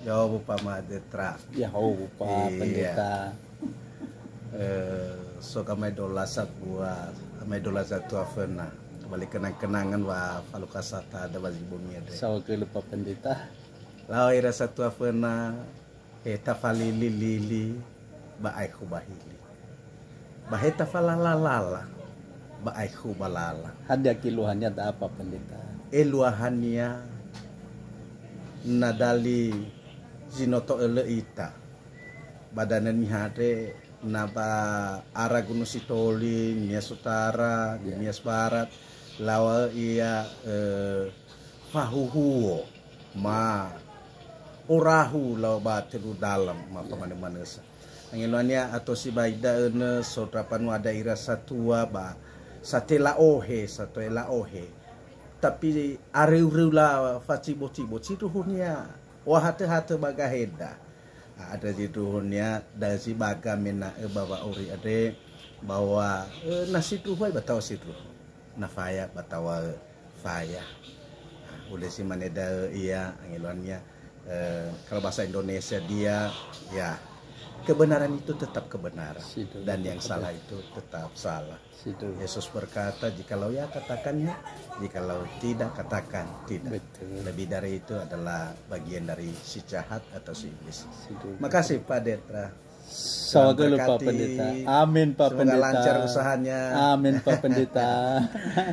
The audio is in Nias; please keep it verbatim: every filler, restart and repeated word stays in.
Ya'ahowu, Pak Madetra. Ya'ahowu, Pak Iya. Pendeta. Eh, so gamaedola sabua, gamaedola satua föna. Kembali kenang-kenangan wa falukasata ada wa zibumi ada. Saohagölö, Pak Pendeta. Lau ira satua föna, eh, tafalili-lili ba aekhu bahili. Ba he tafalala-lala, ba aekhu balala. Hadia keluahania da'a, Pak Pendeta? Eluahania na dali zi no to'ölö ita. Ba danö niha andre na ba ara Gunung Sitoli, Nias Utara, ya. Nias Barat, lawa'ö ia eh, fahuhuo, ma orahu lau ba tölu dalam, ma famanö-manösa. Angeluania ato sibai da'ö nö sondra panua ada ira satua ba satela ohe, satoela ohe. Tapi areu-reu la facibo-cibo, sindruhunia. Wa hatö-hatö ba gaheda. Andre sindruhunia da'ö si baga mena'ö ba wa'auri andre, bahwa eh, na sindruhu ai ba tawa sindruhu. Na faya ba tawa faya. Nah, ulesi mane da'ö ia angeluania eh, kalau bahasa Indonesia dia, ya, kebenaran itu tetap kebenaran. Sindruhu, dan yang betul. Salah itu tetap salah. Sindruhu. Yesus berkata, "Jikalau ya, katakan ya, jikalau tidak, katakan tidak." Betul. Lebih dari itu adalah bagian dari si jahat atau si iblis. Sindruhu. Makasih, Pak Detra. Saohagölö, Pak Pendeta. Amin, Pak Pendeta. Semoga lancar usahanya. Amin, Pak Pendeta.